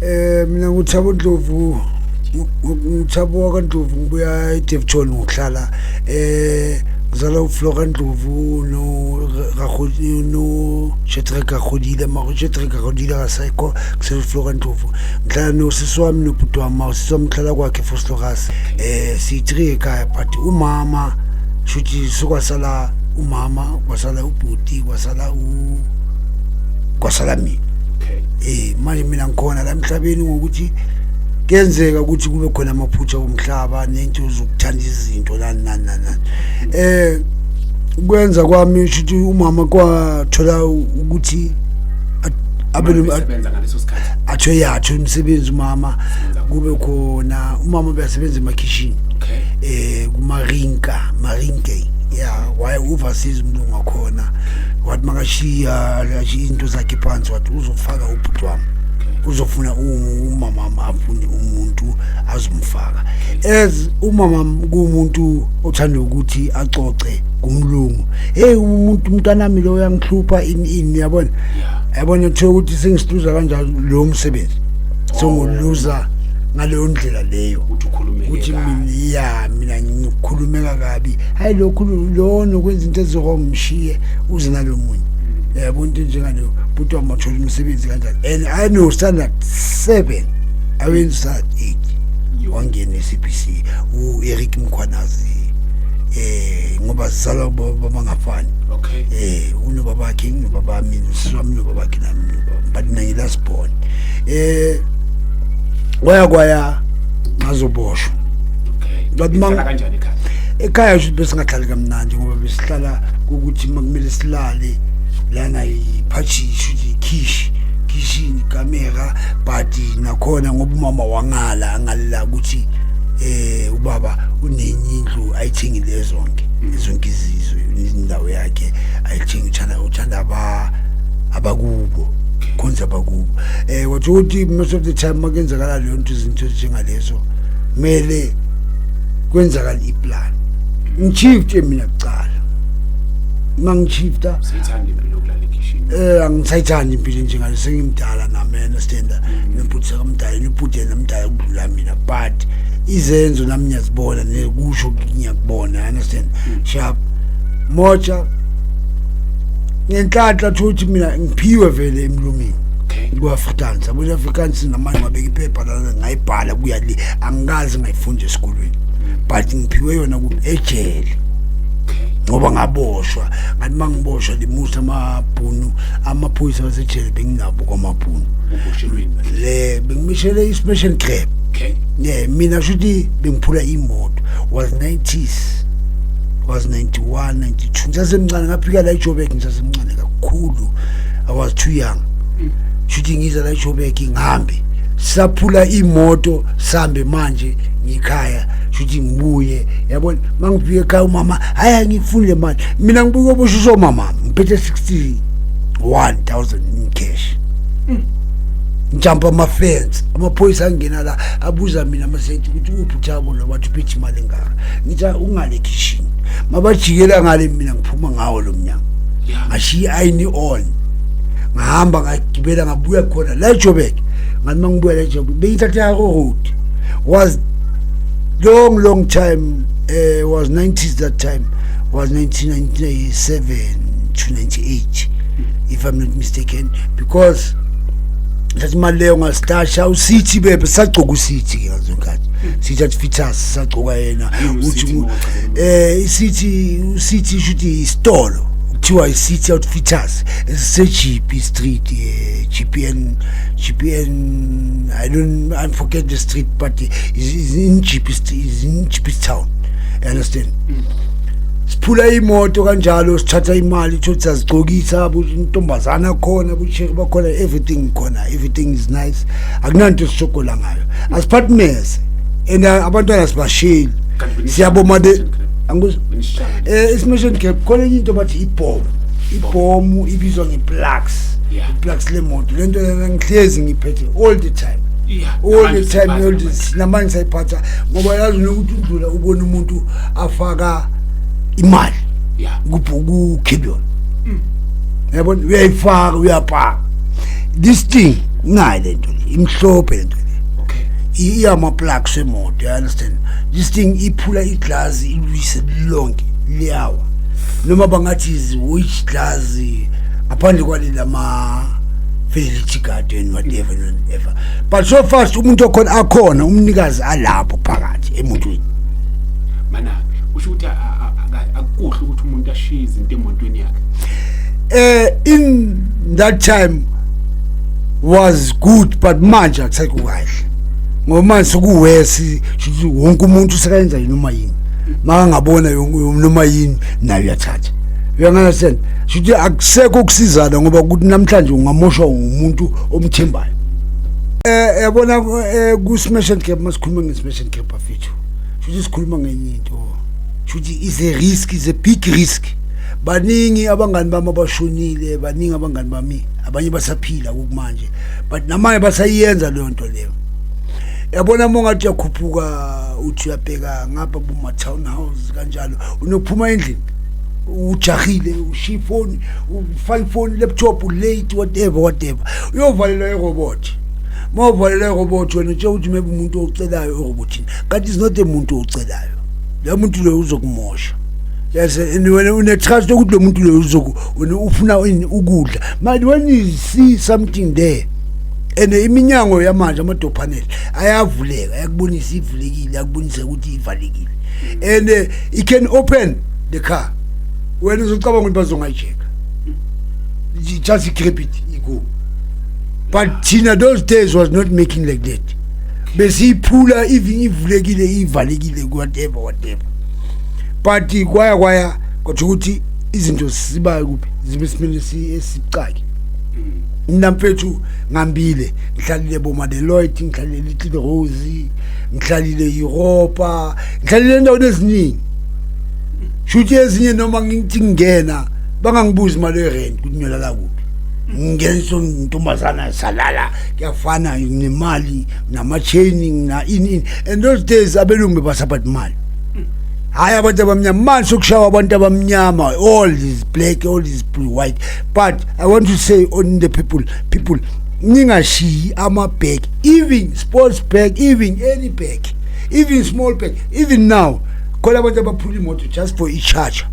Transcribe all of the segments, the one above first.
Mina nguThabo Ndlovu, nguThabo wakaNdlovu, ngibuya eDevton ngokuhlala. Ngizalwa uFlora Ndlovu no Ragodi no Shetrek Ragodile, mara uShetrek Ragodile akasekho, kuseFlora Ndlovu. Ngihlala nosisi wami nobhuti wami, usisi wami uhlala kwakhe Vosloorus. Siyi-3 ekhaya, but umama shuthi sokwasala umama, kwasala ubhuti, kwasala mina. Manje mina ngikhona la emhlabeni ngokuthi kuyenzeka ukuthi kube khona amaphutha omhlaba nento zokuthanda izinto, nani nani nani nani. Kwenza kwami shuthi umama kwathola ukuthi abe Besebenza ngaleso sikhathi? Athe yatho umsebenzi umama, kube khona umama beyasebenza emakhishini. Kumarinka Marinke, yeah, waye overseas umlungu wakhona. Wathi makashiya ashiya into zakhe phansi, wathi uzofaka ubhuti wami, uzofuna umama afune umuntu azomfaka as umama kumuntu othanda ukuthi acoce kumlungu, "Hey, umuntu umntanami lo uyangihlupha, ini ini," yabona. Yabona, kuthiwa ukuthi sengisihluza kanjalo lo msebenzi, senguluza ngaleyo ndlela leyo. Uthi ukhulumeke Ukuthi kabi. Mina, ya, mina ngikhulumeka kabi. Hayi, lokhu lo nokwenza into ezirong, mshiye uze nalo munye, yabo, into enjengaleyo. Buti wami wathola umsebenzi kanjani, and I know standard 7, awenza standard 8. Wangena e-CPC u-Eric Mkhwanazi, ngoba sizalwa bangafani. Unobabakhe, nginobabami, nosisi wami nobabakhe, nami nobaba, but mina ngi-last born. Kwaya kwaya ngazoboshwa. But Nihlala kanjani ekhaya? Ekhaya shuthi besingahlali kamnandi, ngoba besihlala ukuthi makumele silale lana iphathi, shuthi ikhishi, khishini kamera, but nakhona ngoba umama wangala angalela ukuthi ubaba unenye indlu ayithengile, zonke zonke izizwe indawo yakhe ayithengi, uthanda abakubo, khonza abakubo. Wathi ukuthi most of the time makenzakala leyo nto, izinto ezinjengalezo, kumele kwenzakala iplan, ngishifte mina kucala. Mangishifta Siyithanda impilo yokulala ekhishini. Angisayithandi impilo njengale, sengimdala nami, understand, nobhuti sekamdala, nobhuti yena mdala kudlula mina, but izenzo nami ngiyazibona, nekusho ngiyakubona, understand. Sharp moja, ngenhlanhla thothi mina ngiphiwe vele emlumini ku-Afrikaans, yabo, i-Afrikaans namanje ngabeka iphepha lana ngayibhala kuya le, angikaze ngayifunda esikolweni, but ngiphiwe yona ejele ngoba ngaboshwa. Ngathi mangiboshwa limusa amabhunu, amaphoyisa wasejele benginabo kwamabhunu. Uboshelweni? Le bengimishele i-smash and grab. Yeah, mina shuthi bengiphula imoto, was 90s, was 91, 92, ngisasemncane. Ngafika la eJoburg ngisasemncane kakhulu, I was too young. Shuthi ngiza la eJoburg ngihambe saphula imoto, sambe manje ngikhaya, shuthi ngibuye, yabona. Mangifika ekhaya umama, hayi, angifuni le mali mina, ngibuke oboshiswa mama ngiphethe 61,000 in cash, ngijampa amafence, amaphoyisa angena la abuza mina amasethi ukuthi uphi uThabo lo, bathi uphethe imali engaka. Ngithi, "Ah, ungale khishini." Mabajikela ngale, mina ngiphuma ngawo lo mnyango, ngashiya i-ayini on, ngahamba ngagibela ngabuya khona la eJoburg. Ngathi mangibuya la eJoburg beyithatha yako road, was long long time, was 90s, that time was 1997 to 98 if I'm not mistaken, because thatha imali leyo ngastasha usithi bebe sagcoka usithi ke ngazo nkathi sithi athi fitters sagcoka yena. Yini uthi uSithi mawuchazela? Isithi usithi shuthi isitolo kuthiwa i-City Outfitters esise-GP Street, GPN, GPN, I don't, I forget the street, but is in GP Street, is in GP town, you understand. Siphula imoto kanjalo, sithatha imali, thothi siyazigcokisa, intombazana khona, busheri bakhona, everything khona, everything is nice, akunanto esisokola ngayo, asiphathi mese and abantwana sibasheli. Kanti Siyaboma de Smash and grab? Angikuzwa. Benishaya? I-smash and grab khona enye into bathi ibhomu, ibhomu ibizwa nge-plugs. I-plugs lemoto lento lena ngihlezi ngiphethe all the time. All the time, all the namanje sayiphatha, ngoba yazi nokuthi udlula ubone umuntu afaka imali ku-carry-on, yabona, uyayifaka, uyapaka this thing. Nayi lento le, imhlophe lento le. Okay. Iyama-plugs emoto, you understand? This thing iphula iglass, ilwise lonke, liyawa noma bangathi is which glass, ngaphandle kwale lama fidelity guard and whatever and whatever. But so fast umuntu okhona, akhona umnikazi alapho phakathi emotweni. Mana kusho ukuthi akukuhle ukuthi umuntu ashiye izinto emotweni yakhe. In that time was good, but manje akusekho kahle ngoba manje sekuwesi, shuthi wonke umuntu sekayenza noma yini, makangabona yonke noma yini nayo uyathatha, you understand? Shuthi akusekho ukusizana ngoba ukuthi namhlanje ungamoshwa umuntu omthembayo. Yabona, ku smash and grab, masikhuluma nge smash and grab bafethu, shuthi sikhuluma ngenye into, shuthi is a risk, is a big risk. Baningi abangani bami abashonile, baningi abangani bami, abanye basaphila kumanje, but namanye basayenza leyo nto leyo. Yabona, uma ungathi uyakhuphuka, uthi uyabheka ngapha boma townhouse kanjalo, unokuphuma endlini ujahile, ushiya ifoni, ufaka ifoni, laptop, late, whatever whatever, uyovalelwa irobot. Uma uvalelwa irobot, wena utshela ukuthi maybe umuntu ocelayo erobotini, kanti is not umuntu ocelayo. Lo muntu lo uzokumosha. Yes, and wena une-trust yokuthi lo muntu lo uzoku wena ufuna ini? Ukudla. But when you see something there, and iminyango yamanje, ama-door panel ayavuleka, ayakubonisa ivulekile, ayakubonisa ukuthi ivalekile, and it can open the car. Wena uzocabanga ukuthi bazongayijeka, just grab it, go. But thina those days was not making like that. Besiyiphula even ivulekile, ivalekile, whatever whatever. But kwaya kwaya kodwa ukuthi izinto siba kuphi, zibe simele esicaki. Mina mfethu ngambile, ngihlalile boma Deloitte, ngihlalile Little Rose, ngihlalile Europa, ngihlalile endaweni eziningi. Shuthi ezinye noma ngithi ngingena bangangibuzi imali yerent ukuthi ngiyolala kuphi, ngingeniswa intombazana salala, kuyafana nemali nama-chain na ini ini. And those days abelungu bebasaphatha imali, hayi abantu abamnyama. Manje sokushawa abantu abamnyama, all is black, all is blue, white. But I want to say on the people, ningashiyi ama-bag, even sports bag, even any bag, even small bag. Even now khona abantu abaphula imoto just for i-charger.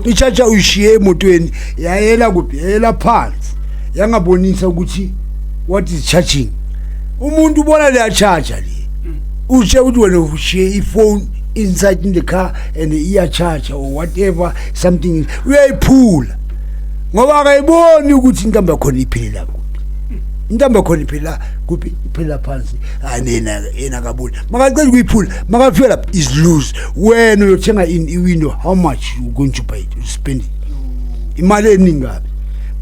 I-charger uyishiye emotweni, yayela kuphi? Yayela phansi, yangabonisa ukuthi what is charging. Umuntu ubona leya charger le, usho ukuthi wena ushiye ifone inside in the car and iya-charge or whatever something, uyayiphula ngoba akayiboni ukuthi intambo yakhona iphelela kuphi. Intambo yakhona iphela kuphi? Iphela phansi. Hayi, yena akaboni. Makacela ukuyiphula, makafika lapha is loose. Wena uyothenga in i-window, how much you going to buy it? You spend it imali eningi kabi.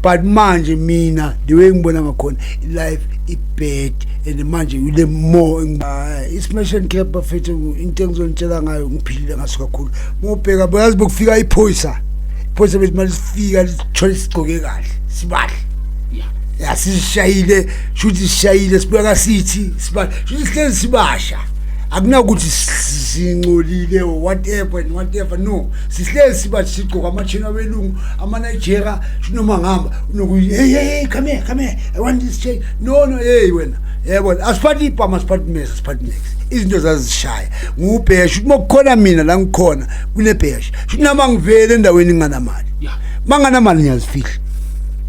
But manje mina the way ngibona ngakhona, life i-bad, and manje ule more i-smash and grab bafethu, into engizonitshela ngayo, ngiphilile ngaso kakhulu. Mawubheka, bayazi bokufika iphoyisa, iphoyisa bethi manje sifika lisithole sigcoke kahle, sibahle. Ya, sisishayile, shuthi sishayile, sibeka sithi siba shuthi sihlezi sibasha, akunakuthi singcolile or whatever and whatever. No, sihlezi siba sigcoka amachina, abelungu, ama-Nigeria, shuthi noma ngihamba unokuyi, "Hey, hey, hey, come here, come here, I want this change." No, no, hey wena, yebo, asiphathi ibhama, asiphathi mesa, asiphathi next. Izinto zazishaya ngubhesha ukuthi makukhona mina la ngikhona kunebhesha, shuthi noma ngivele endaweni nginganamali, manganamali ngiyazifihla,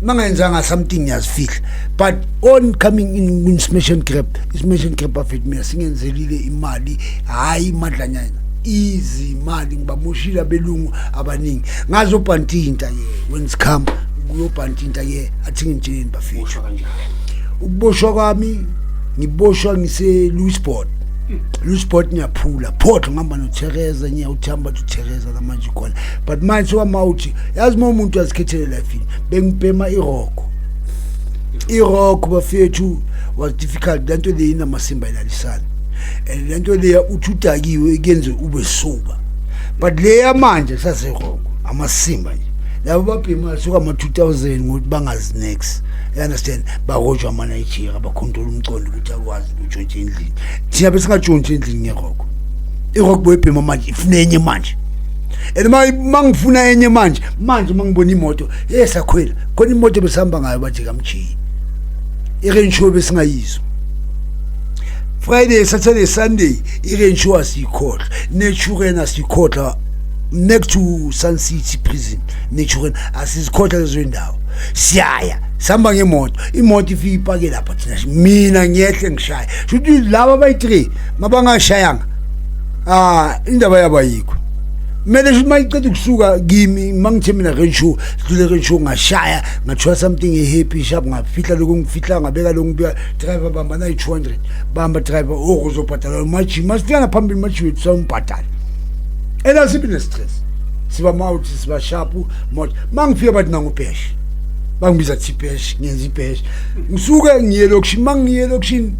mangenzanga something ngiyazifihla. But on coming in smash and grab, smash and grab bafethu, mina singenzelile imali, hayi imadlanyana, izimali. Ngibamoshile abelungu abaningi ngazobhantinta ke. When it's come kuyobhantinta ke, athi ngitsheleni bafethu. Boshwa kanjani? Ukuboshwa kwami, ngiboshwa ngise Louisburg. Louisburg ngiyaphula photo, ngihamba noTheresa, ngiyawuthamba uTheresa namanje khona. But manje sokwamawuthi yazi uma umuntu azikhethele life, bengibhema iroko, iroko bafethu was difficult. Lento le inamasimba, ilalisana, and lento leya uthi udakiwe kuyenze ube sober. But leya manje kusaseroko, amasimba nje labo babhema suka ama-2000 ngokuthi bangazi next, you understand? Barojwa ama-Nigeria, bakhontrola umcondo ukuthi akwazi ukutshontsha endlini. Thina besingatshontshi endlini ngeroko. Iroko boyibhema manje ifuna enye manje, and ma ngifuna enye manje mangibona imoto, yes, akhwela khona imoto besihamba ngayo, bathi kamjiyi. I-Range Rover besingayizwa. Friday, Saturday, Sunday, i-Range Rover asiyikhohlwa, Naturena siyikhohlwa, next to Sun City prison, Naturena asizikhohlwa lezo ndawo. Siyaya, sihamba ngemoto, imoto ifike ipake lapha, thina mina ngiyehle ngishaya. Shuthi laba abayi-3 mabangashayanga, ah, indaba yabo ayikho. Kumele shuthi mayiceda ukusuka kimi, mangithe mina Range Rover, sidlule Range Rover, ngashaya, ngathola something e-happy sharp, ngafihla lokhu ngifihla, ngabeka lokhu ngibeka. Driver, bamba nayi 200, bamba driver, oh, uzobhadala maji masifika ngaphambili, maji wethu sawumbhadala. Ela sibi ne-stress, siba mawuthi siba sharp moto. Mangifika bathi nangubhesh, bangibiza thi-besh, ngenza i-bash, ngisuke ngiye elokishini. Mangiye elokishini,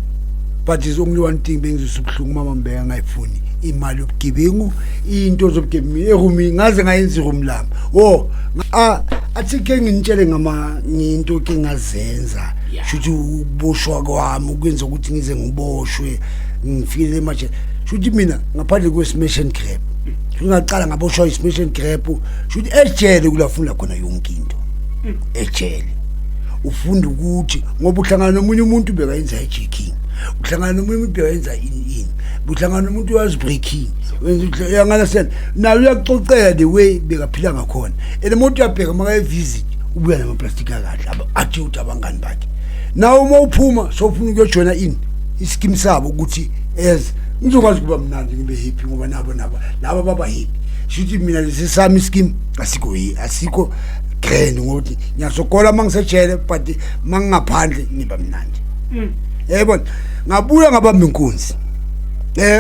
but is only one thing bengizwisa ubuhlungu, mama ngibeka ngayifuni imali yobugebengu, into zobugebengu erumini, ngaze ngayenza i-room lami. Oh, athi ke nginitshele ngama ngento ke ngazenza. Shuthi ukuboshwa kwami ukwenza ukuthi ngize ngiboshwe, ngifikele manje, shuthi mina ngaphandle kwe-smash and grab, ngaqala ngaboshwa i-smash and grab. Shuthi ejele kulafunda khona yonke into. Ejele ufunda ukuthi ngoba uhlangana nomunye umuntu bekayenza i-hijacking, uhlangana nomunye umuntu bekayenza ini ini, uhlangana nomuntu uyazi breaking, uyangalasela naye, uyakuxoxela the way bekaphila ngakhona. And umuntu uyabheka makaye-visit, ubuya namaplastic akahle, athi ukuthi abangani bakhe nawe uma uphuma sowufuna ukuyojoyina ini i-scheme sabo, ukuthi as ngizokwazi ukuba mnandi, ngibe happy, ngoba nabo laba baba happy. Shuthi mina lesi sami i-scheme asikho, asikho grand, ngokuthi ngiyasokola mangisejele, but mangingaphandle ngiba mnandi, yayibona. Ngabuya ngabamba inkunzi.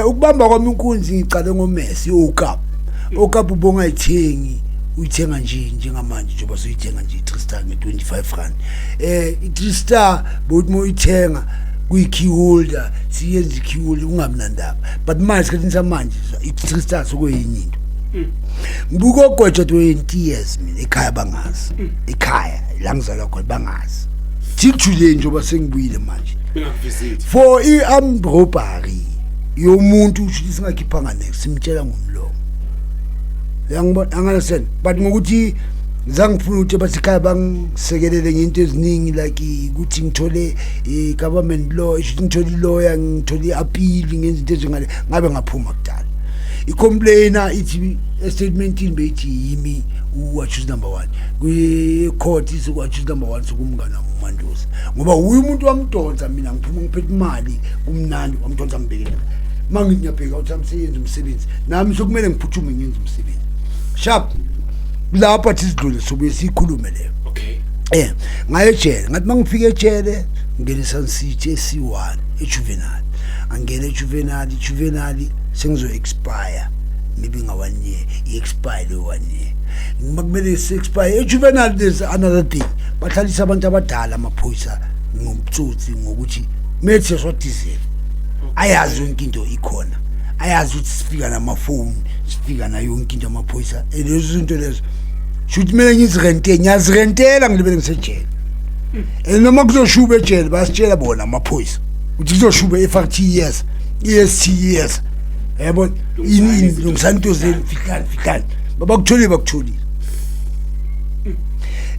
Ukubamba kwami inkunzi, ngicale ngomesi okapi. Okapi ubongayithengi, uyithenga nje njengamanje, njengoba soyithenga nje i-3 star nge-25 rand. I-3 star bothi uma uyithenga kuyi-key holder, siyenza i-key holder, ungabi nandaba. But manje, esikhathini samanje, i-3 star sokuyinye into. Ngibuka ogwetshwa 20 years mina, ekhaya bangazi, ekhaya la ngizalwa khona bangazi till today, njengoba sengibuyile manje. Bengakuvisit? For i-armed robbery yomuntu, usho ukuthi singakhiphanga next, simtshela ngomlomo, uyangibona, understand? But ngokuthi zangifuna ukuthi abasekhaya bangisekelele ngento eziningi, like ukuthi ngithole i-government law, isho ukuthi ngithole i-lawyer, ngithole i-appeal, ngenza into ezingale, ngabe ngaphuma kudala. I-complainer ithi estatementini beyithi yimi u-accused number one, kwi-court isiku-accused number one sokumngane wami uMandoza, ngoba uye umuntu wamdonsa. Mina ngiphuma ngiphethe imali, kumnandi, wamdonsa, ngibhekela. Uma ngithi ngiyabheka ukuthi amseyenza umsebenzi, nami sokumele ngiphuthume ngenze umsebenzi sharp lapho. Athi sidlule, sobuye siyikhulume leyo. Okay. Ngaye ejele, ngathi mangifika ejele, ngene Sun City esi1 ejuvenile, angene ejuvenile, juvenile sengizo expire maybe nga one year, i-expire le one year makumele se-expire ejuvenile. There's another thing, bahlalisa abantu abadala amaphoyisa ngobutsotsi, ngokuthi methi swadizela, ayazi yonke into ikhona, ayazi ukuthi sifika namafoni, sifika nayo yonke into amaphoyisa. Lezo zinto lezo, shuthi kumele ngizirente, ngiyazirentela, ngilibele ngisejele. And noma kuzoshuba ejele, bayasitshela bona amaphoyisa ukuthi kuzoshuba i-FRT yes, EST yes, yabo, ini ini, lungisani into zenu, fihlani fihlani, babakutholile, bakutholile.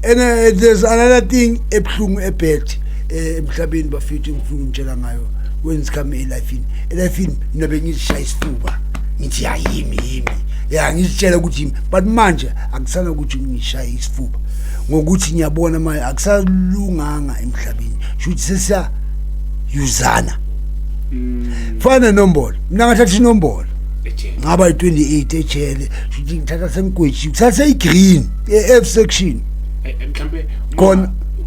And there's another thing ebuhlungu ebhet emhlabeni, bafethu, engifuna ukutshela ngayo when it's come elifini. Elifini mina bengizishaya isifuba, ngithi ya, yimi yimi, ya, ngizitshela ukuthi yimi. But manje akusana ukuthi ngishaye isifuba, ngokuthi ngiyabona manje akusalunganga emhlabeni, shuthi sesiya yuzana fana nenombolo. Mina ngathatha inombolo Ejele. Ngaba yi-28 ejele, shuthi ngithatha sengigwetshiwe, kusase i-green e-F section. Mhlambe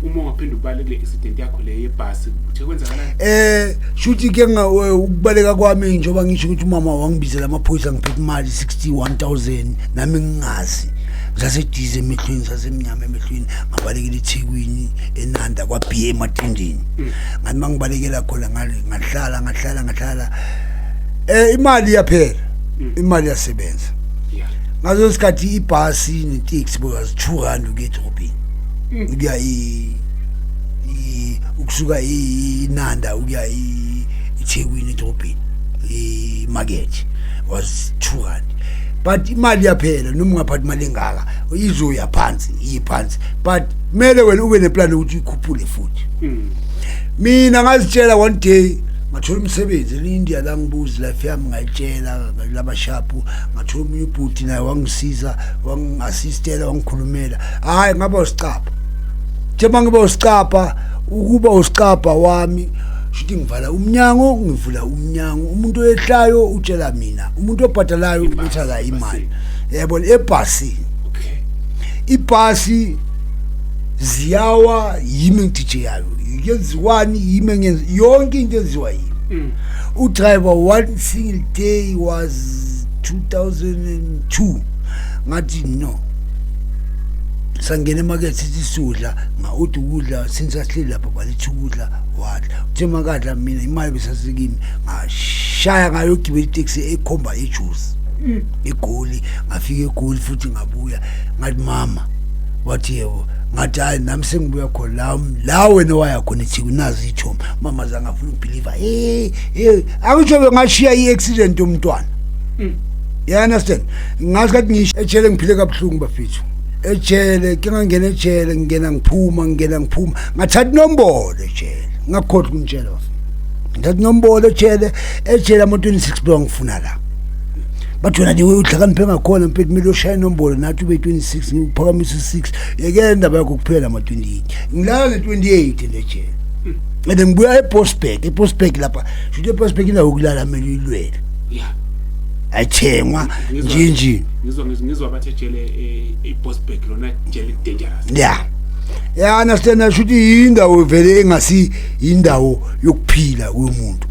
uma ungaphinda ubale kule incident yakho le yebhasi, uthe kwenzakalani? Shuthi ke ukubaleka kwami, njengoba ngisho ukuthi umama wangibizela amaphoyisa, ngiphethe imali 61000, nami ngingazi, ngisasedize emehlweni, sasemnyama emehlweni, ngabalekela eThekwini, eNanda kwa-B, ematendeni. Ngathi mangibalekela khona ngale, ngahlala ngahlala ngahlala, imali iyaphela, imali iyasebenza. Ngaso sikhathi ibhasi neteksi bokazi 2 rand ukuya edrobheni, ukuya ukusuka iNanda ukuya eThekwini edrobheni, imarket was 2 rand. But imali iyaphela, noma ungaphathi imali engaka, izoya phansi, iye phansi, but kumele wena ube neplan ukuthi uyikhuphule futhi. Mina ngazitshela one day ngathola umsebenzi eIndia, la ngibuza life yami, ngayitshela labashapu. Ngathola omunye ubhuti naye wangisiza, wangi-assistela, wangikhulumela. Hhayi, ngaba usicapha. Njengoba ngiba usicapha, ukuba usicapha wami shuthi ngivala umnyango, ngivula umnyango. Umuntu oyehlayo utshela mina, umuntu obhadalayo uletha la imali, yabona, ebhasini. Ibhasi ziyawa, yimi ngi-DJ yayo, yenziwani, yimi engenza yonke into enziwa yimi. Udriver, one single day was 2002, ngathi no, sangena emakethe, sithi sudla, nga-order ukudla. Since asihleli lapha, baletha ukudla, wadla. Uthe makadla, mina imali besasekimi, ngashaya ngayogibela iteksi ekhomba ejuice eGoli. Ngafika eGoli futhi ngabuya, ngathi mama, wathi yebo. Ngathi hayi, nami sengibuya khona la, la wena waya khona eThekwini, nazi ithombe. Mama zange afuna ukubelieva. Hey hey, angisho bengashiya i-accident yomntwana, you understand? Ngasikhathi ngisho ejele ngiphile kabuhlungu bafethu. Ejele ke ngangena ejele, ngingena ngiphuma, ngingena ngiphuma. Ngathatha inombolo ejele, ngakhohlwa ukunitshela bafethu. Ngithatha inombolo ejele, ejele ama-26 bewangifuna la. Bathi wena nje uhlakaniphe ngakhona mfethu, kumele ushaya inombolo nathi ube 26, ngiphakamisa u-6, yekela indaba yakho kuphela ama-28. Ngilala ne-28 lejele and ngibuya eBoksburg. eBoksburg lapha, shuthi eBoksburg indawo yokulala kumele uyilwele, ayithengwa nje nje. Ngizwa bathi ejele iBoksburg lona jele dangerous. Yeah, understand, shuthi indawo vele engasi indawo yokuphila yomuntu,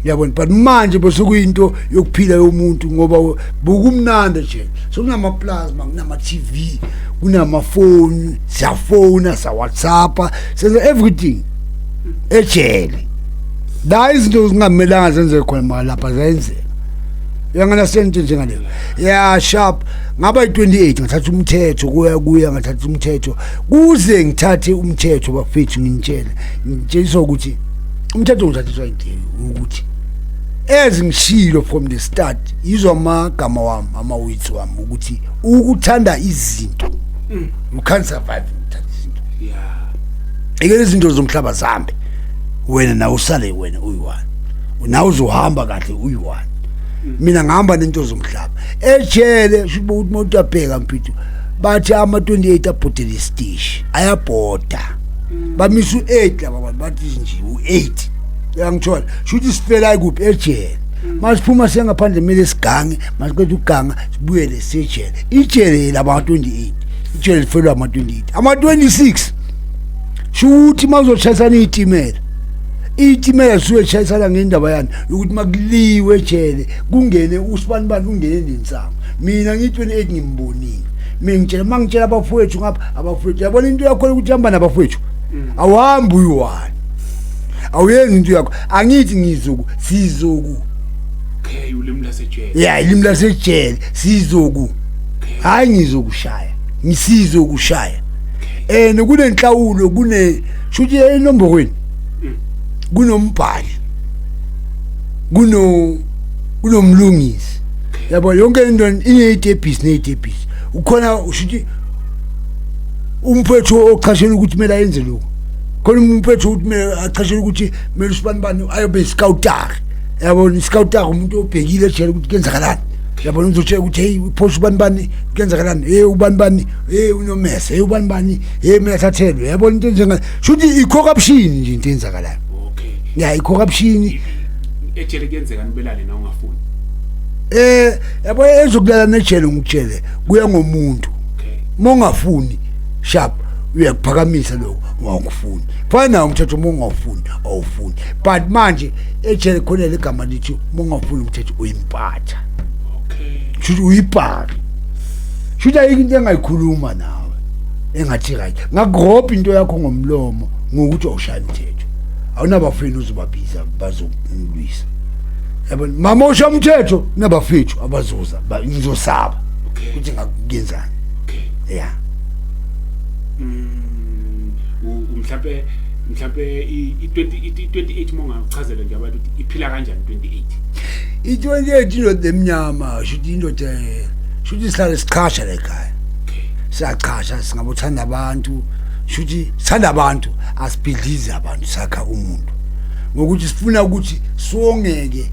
yabona. But manje bese kuyinto yokuphila yomuntu ngoba bukumnandi nje, sokunama plasma, kunama TV, kunamafoni, siyafona, sa WhatsApp, senza everything ejele. La izinto zingamelanga zenze khona, mara lapha zayenzeka. Uyangana into njengaleyo? Ya, sharp. Ngaba yi-28, ngathatha umthetho, kuya kuya, ngathatha umthetho kuze ngithathe umthetho bafethu. Nginitshele, ngitsheliswa ukuthi umthetho ngithathiswa into ukuthi ezingishilo from the start, yizwa amagama wami, ama-words wami, ukuthi ukuthanda izinto, you can't survive ukuthanda izinto. Ikele izinto zomhlaba zambe, wena nawe usale wena uyi-one, nawe uzohamba kahle uyi-one. Mina ngihamba nento zomhlaba ejele. Sho ukuthi umuntu uyabheka mfethu, bathi ama-28 abhodele isiteshi, ayabhoda, bamisa u-8 laba bantu, bathi nje u-8, uyangithola? Sho ukuthi sifela kuphi? Ejele. Masiphuma siyangaphandle, kumele sigange, masiqeda ukuganga sibuyele sejele. Ijele laba 28, ijele lifelwa ama-28, ama-26. Sho ukuthi makuzoshayisana iy'timela, iy'timela zisuke zishayisana ngendaba yani ukuthi makuliwe ejele, kungene usibanibani, ungene nensangu. Mina ngiyi-28, ngimbonile mina. Ngitshela, uma ngitshela abafowethu ngapha, abafowethu, yabona into yakhona ukuthi hamba nabafowethu, awuhambi uyi-one, awuyenzi into yakho. Angithi ngizoku, sizoku. Okay, ulimi lasejele. Ya, ilimi lasejele, sizoku. Hayi, ngizokushaya, ngisizokushaya. And kunenhlawulo, kune shuthi enomborweni, kunombhali, kunomlungisi, yabo. Yonke into ineyitebhisi neyitebhisi. Ukhona ushuthi umfethu ochashela ukuthi kumele ayenze lokhu, khona umfethu ukuthi kumele achashele ukuthi kumele usibanibani ayobe iscoutari, yabona. Iscoutari umuntu obhekile ejele ukuthi kuyenzakalani, yabona. Uzotshela ukuthi hey, uphosha ubani bani, kuyenzakalani, hey ubani bani, hey unomese, hey ubani bani, hey mina thathelwe, yabona. Into enjenga shuthi i-corruption nje into eyenzakalayo. Ya, i-corruption. Ejele kuyenzeka nibelale na ungafuni? Yabo, ezokulala nejele, ngikutshele, kuya ngomuntu. Uma ungafuni, sharp, uyakuphakamisa lokho ungakufuni. Fana nawo umthetho, uma ungawufuni awufuni. But manje ejele khona legama lithi uma ungafuni umthetho uyimpatha. Shuthi uyibhaki, shuthi ayikho into engayikhuluma nawe engathi right, ngakurobha into yakho ngomlomo ngokuthi awushaya umthetho, awunabafeni uzobabiza bazokulwisa, yabona. Mama usha umthetho, kunabafethu abazoza, ngizosaba ukuthi ngakuyenzani. Ya. Mhlambe i-20 i-28, mongachazela nje abantu ukuthi iphila kanjani 28? I-28 indoda emnyama, shuthi indoda, shuthi sihlale sichasha la ekhaya. Siyachasha, singabothanda abantu. Shuthi sithanda abantu, asibhidlizi abantu, sakha umuntu ngokuthi sifuna ukuthi songeke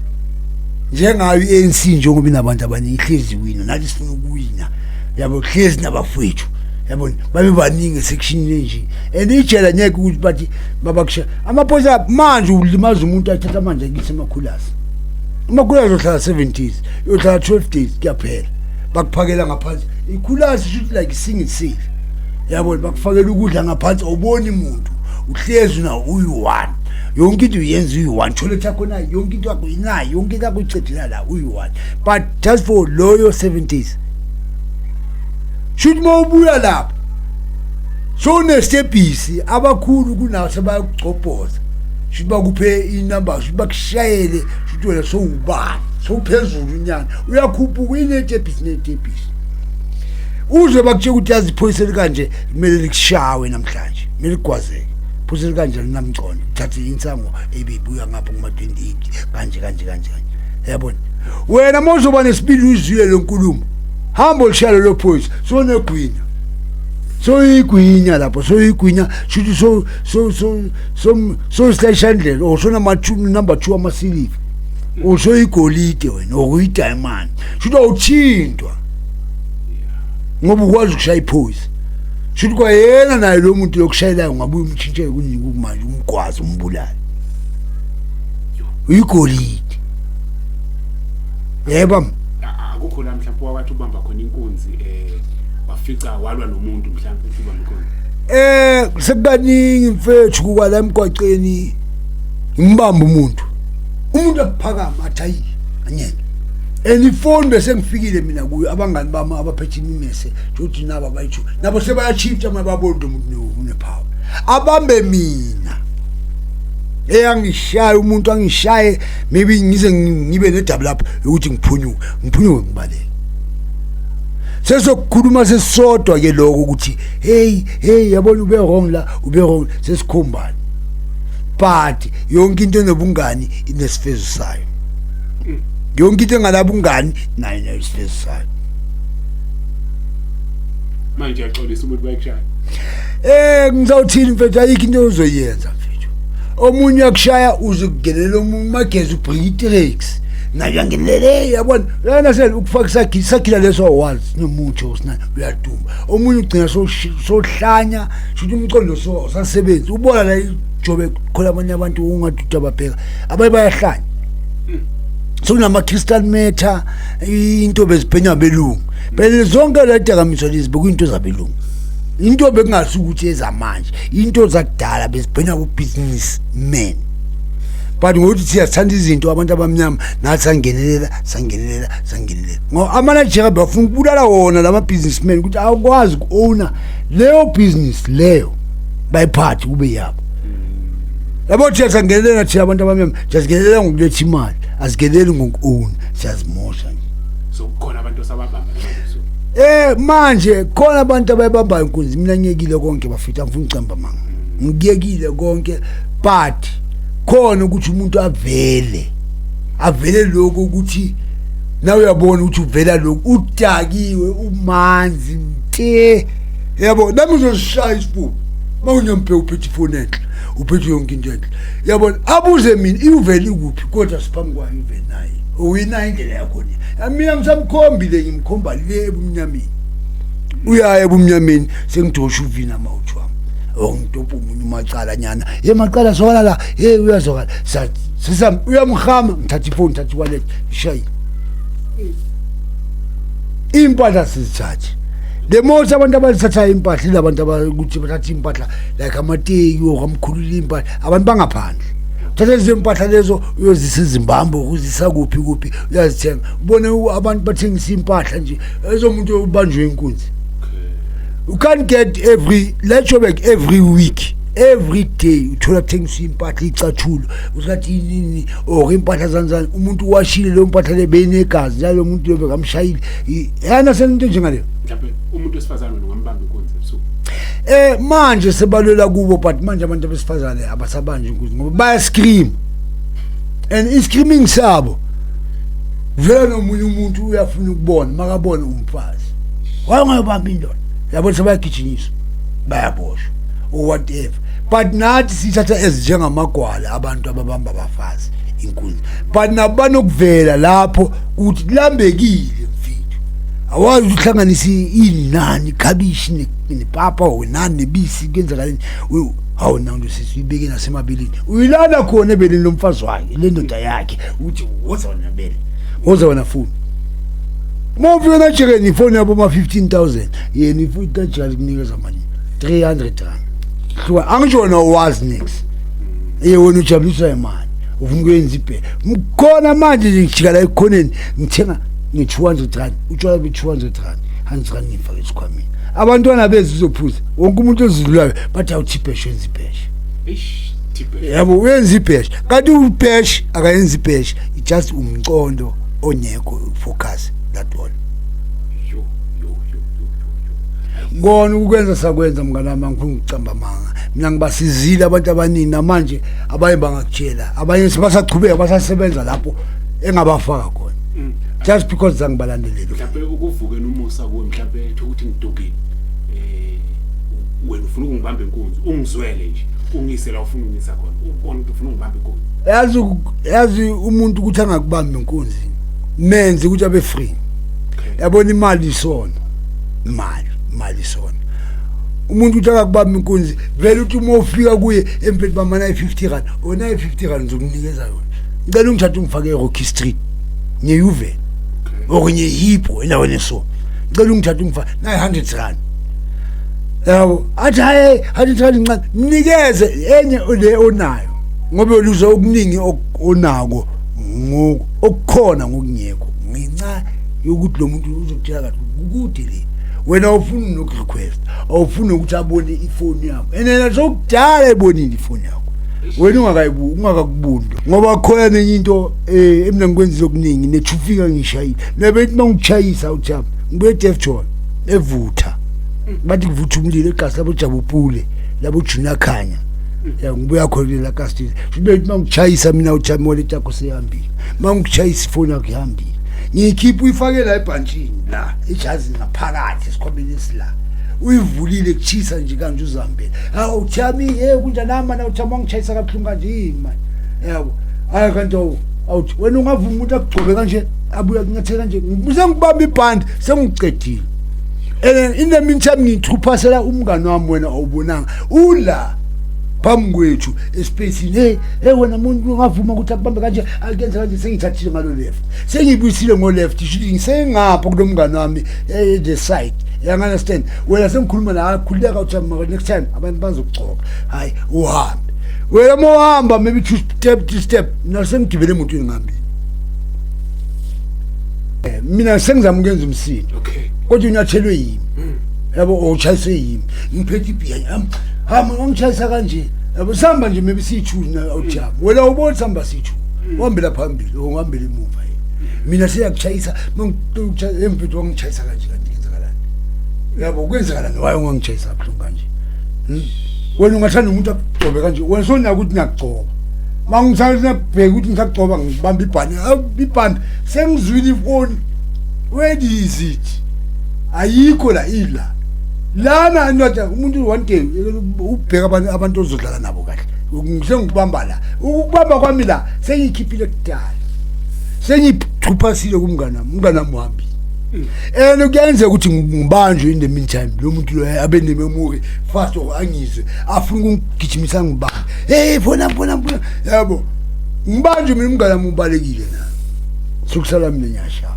njengayo i-ANC, njengoba inabantu abaningi ihlezi wina, nathi sifuna ukuwina, yabo, hlezi nabafowethu, yabona, babe baningi esectionini nje. And ijela ngeke ukuthi bathi babakusha amaphoyisa manje, ulimaza umuntu, athatha manje akithi emakhulasi, amakhulasi ohlala 7 days, uyohlala 12 days, kuyaphela. Bakuphakela ngaphansi ikhulasi, shuthi like single safe, yabona, bakufakela ukudla ngaphansi, awuboni muntu, uhlezi na uyi-one, yonke into uyenza uyi-one, toilet yakho nayo, yonke into yakho inayo, yonke into yakho uyicedela la uyi-one, but just for loyo 7 days. Shuthi uma ubuya lapha sowunestebhisi abakhulu kunawo, sebayakugcobhoza, shuthi bakuphe inumber, shuthi bakushayele, shuthi wena sowubani, sowuphezulu unyana, uyakhuphuka inetebhisi netebhisi, uze bakutshela ukuthi yazi iphoyisa elikanje kumele likushawe namhlanje, kumele ligwazeke, iphoyisa elikanje linamcondo, kuthathe insango ebebuya ngapha kuma-28 kanje kanje kanje kanje, yabona. Wena uma uzoba nesibili uyizwile le nkulumo, hamba olishaya lelo phoyisa, sonegwinya, soyigwinya lapho, soyigwinya, shuthi so so so so so ndlela or sonama number 2 amasiliva or soyigolide wena or uyidiamond, shuthi awuthintwa ngoba ukwazi ukushaya iphoyisa. Shuthi kwayena naye lo muntu lokushayelayo ungabuye umtshintshele kunike manje, umgwazi, umbulale, uyigolide, yebo. Akukho la mhlawumbe wakwathi ubamba khona inkunzi, wafica walwa nomuntu mhlawumbe uthi ubamba inkunzi? Sekukaningi mfethu, kuka la emgwaqeni ngimbamba umuntu, umuntu akuphakama athi ayi anyeke, and ifoni bese ngifikile mina kuyo, abangani bami abaphethe imimese ukuthi nabo abayithu nabo sebayachifta uma babona umuntu unepower, abambe mina, eyangishaya umuntu, angishaye, maybe ngize ngibe nedouble up ukuthi ngiphunyuke, ngiphunyuke ngibaleke. Sesokukhuluma sesisodwa ke lokho ukuthi hey hey, yabona, ube wrong la, ube wrong, sesikhombana. But yonke into enobungani inesifezo sayo, yonke into engalabungani nayo nayo isifezo sayo. Manje uyaxolisa umuntu bayikushaya? Ngizawuthini mfethu? Ayikho into ozoyenza mfethu. Omunye uyakushaya uze kungenela omunye magezi, ubringa i-tracks nayo uyangenele, yabona, yena sele ukufaka isagila, isagila leso awazi sinomuthi osina, uyaduma. Omunye ugcina sohlanya, shuthi umcondo so awusasebenzi, ubona la ijobe khona abanye abantu ungathi uthi ababheka, abanye bayahlanya, sekunama-crystal meth, into bezibhenywa abelungu phela zonke le dakamizwa lezi, bekuyinto zabelungu, into bekungasi ukuthi ezamanje, into zakudala bezibhenywa ku-business men, but ngokuthi siyathanda izinto abantu abamnyama, nathi sangenelela, sangenelela, sangenelela, ngoba amanajeria bafuna ukubulala wona lama businessmen ukuthi awukwazi uku-owna leyo business leyo, bayiphathe kube yabo. Yabo, thina sangenelela, thina abantu abamnyama siyazingenelela ngokuletha imali, asingeneli ngoku-owna, siyazimosha nje. So kukhona abantu osababamba noma kusuku? Manje khona abantu abayibambayo inkunzi. Mina ngiyekile konke bafethu, angifuni ucamba manga, ngiyekile konke, but khona ukuthi umuntu avele avele lokho ukuthi nawe uyabona ukuthi uvela lokhu udakiwe, umanzi nte, yabo, nami uzosishaya isifuba mawunyampe, uphethe ifoni enhle, uphethe yonke into enhle, yabona, abuze mina ivele ikuphi, kodwa siphambi kwayo ivele naye uyinayo indlela yakhona. Mina ngisamkhombile, ngimkhomba le ebumnyameni, uyaya ebumnyameni, sengidosha uvina mawuthi wami or ngidobha omunye umacala nyana, ye macala zwakala la, hey uyazwakala, sisam uyamhama, ngithatha ifoni, ngithatha iwallet, ngishayile impahla, sizithathe the most. Abantu abazithathayo impahla ilabantu abakuthi bathatha impahla like amateki or amkhulula impahla, abantu bangaphandle uthatha lezo mpahla lezo uyozisa eZimbabwe, uzisa kuphi kuphi, uyazithenga, ubone abantu bathengisa impahla nje ezomuntu ubanjwe inkunzi. You can't get every, let's back every week, every day uthola kuthengiswa impahla, icathulo, usathi yini or impahla zanzani, umuntu uwashile leyo mpahla le beyinegazi lalo muntu lo bekamshayile, yana sento njengaleyo. Mhlawumbe umuntu wesifazane wena ungambamba inkunzi ebusuku? Manje sebalwela kubo, but manje abantu abesifazane abasabanjwa inkunzi ngoba baya scream, and i-screaming sabo vele nomunye umuntu uyafuna ukubona, makabone umfazi wayengayobamba indoda, yabo, sebayagijinyiswa, bayaboshwa. Or whatever, but nathi sithatha ezinjengamagwala abantu ababamba abafazi inkunzi, but nabo banokuvela lapho ukuthi kulambekile, mfethu. Awazi ukuhlanganisa inani ikhabishi nepapa or nani nebisi, kuyenzakaleni? Hawu, nanto sisi uyibeke nasemabeleni, uyilala khona ebeleni lomfazi wakhe, le ndoda yakhe, uthi woza wena bele, woza wena foni. Uma ufika najikeni ifoni yabo ma-15 000, yena ifoni kajali kunikeza mali 300 rand. Hluka, angisho wena awazi nix. Ye, wena ujabuliswa imali, ufuna ukuyenza ibhele khona manje nje. Ngijika la ekhoneni, ngithenga nge-200 rand utshwala be-200 rand, 100 rand ngifake esikhwameni. Abantwana bezi uzophuza, wonke umuntu ozidlulayo bathi, "Awuthibheshe, wenza ibheshe." Eish, thibheshe. Yabo, uyenza ibheshe, kanti ubhesh akayenza ibheshe, just umcondo ongekho focus, that all. Yo yo yo yo yo yo. Kona ukwenza sakwenza, mngani wami, angifuni ukucamba amanga. Mina ngibasizile abantu abaningi, namanje abanye bangakutshela, abanye basachubeka, basasebenza lapho engabafaka khona, just because zangibalandelela. Mhlawumbe ukuvuke nomusa kuwe, mhlawumbe ethu ukuthi ngidukile, wena ufuna ukungibamba inkunzi, ungizwele nje, ungise la ufuna ungisa khona, ubone ukuthi ufuna ukungibamba inkunzi. Yazi umuntu ukuthi angakubambi inkunzi, menze ukuthi abe free. Yabona, imali isona, imali isona. Umuntu uthi akakubamba inkunzi vele, uthi uma ufika kuye empheni bamana i-50 rand, wena i-50 rand ngizokunikeza yona, ngicela ungithathe ungifake e-Rocky Street ngeyuvela or ngeyihipho endaweni eso, ngicela ungithathe ungifake nayi 100 rand, yabo. Athi, "Hayi, 100 rand incane." Mnikeze enye le onayo, ngoba uluza okuningi onako ngoku okukhona ngokungekho, ngenxa yokuthi lo muntu uzokutshela kathi kukude le. Wena awufuni nokurequest, awufuni ukuthi abone ifoni yakho, and yena sokudala ebonile ifoni yakho, wena ungakayibu, ungakakuboni, ngoba khona nenye into mina ngikwenzile okuningi nethufika ngishayile nebethi mangikuchayisa uthami, ngibuye Daveyton evutha, bathi kuvutha umlilo egasi labo Jabupule, labo Junior Khanya ya, ngibuya khona lela kasi. Bethi mangikuchayisa mina uthami, wallet yakho seyihambile. Mangikuchayisa, ifoni yakho ihambile. Ngiyikhipha, uyifake la ebhantshini, la ejazini ngaphakathi esikhwameni esila, uyivulile, kuchisa nje kanje, uzihambele. Hawu Thami, hey, kunjani mana uThami? Wangishayisa kabuhlungu kanje, yini manje? Yabo, hayi, kanti awu, awuthi wena ungavuma umuntu akugcobe kanje, abuya kunyathela kanje? Sengibamba ibhandi, sengicedile, and in the meantime ngithuphasela umngani wami. Wena awubonanga, ula phambi kwethu espacini. Hey, hey, wena muntu ungavuma ukuthi akubambe kanje, akuyenze kanje? Sengithathile ngalo left, sengiyibuyisile ngo left, shuthi ngisengapha kulo mngani wami, the side, you understand? Wena sengikhuluma la, khululeka uthi maka next time abantu bazokugcoba. Hayi, uhambe wena, uma uhamba maybe two step, two step, mina sengigibele emotweni, ngihambile. Mina sengizama ukuyenza umsindo, kodwa unyathelwe yimi, yabo, uchayiswe yimi, ngiphethe ibhiya, hamba, wangishayisa kanje, yabo. Sihamba nje maybe siyi-two na awujama, wena ubona sihamba siyi-two, uhambela phambili, uhambela emuva yena. Mina seyakuchayisa, emfethu, wangishayisa kanje, kanti kwenzakalani? Yabo, kwenzakalani? Waye ungangishayisa kabuhlungu kanje? Wena ungathanda umuntu akugcobe kanje? Wena sonaka ukuthi ngiyakugcoba, mangisabheka ukuthi ngisakugcoba, ngibamba ibhandi. Awu, ibhandi sengizwile ifoni, where is it? Ayikho la, ila lana ndoda. Umuntu one day ubheka abantu ozodlala nabo kahle. Sengikubamba la, ukubamba kwami la, sengiyikhiphile kudala, sengiyithuphasile kumngani wami, umngani wami uhambile. And kuyenzeka ukuthi ngibanjwe in the meantime, lo muntu lo abe nememory fast or angizwe, afuna ukungigijimisa, ngibambe, "Hey, fona, fona, fona," yabo. Ngibanjwe mina, umngani wami ubalekile na, sokusala mina ngiyashawa.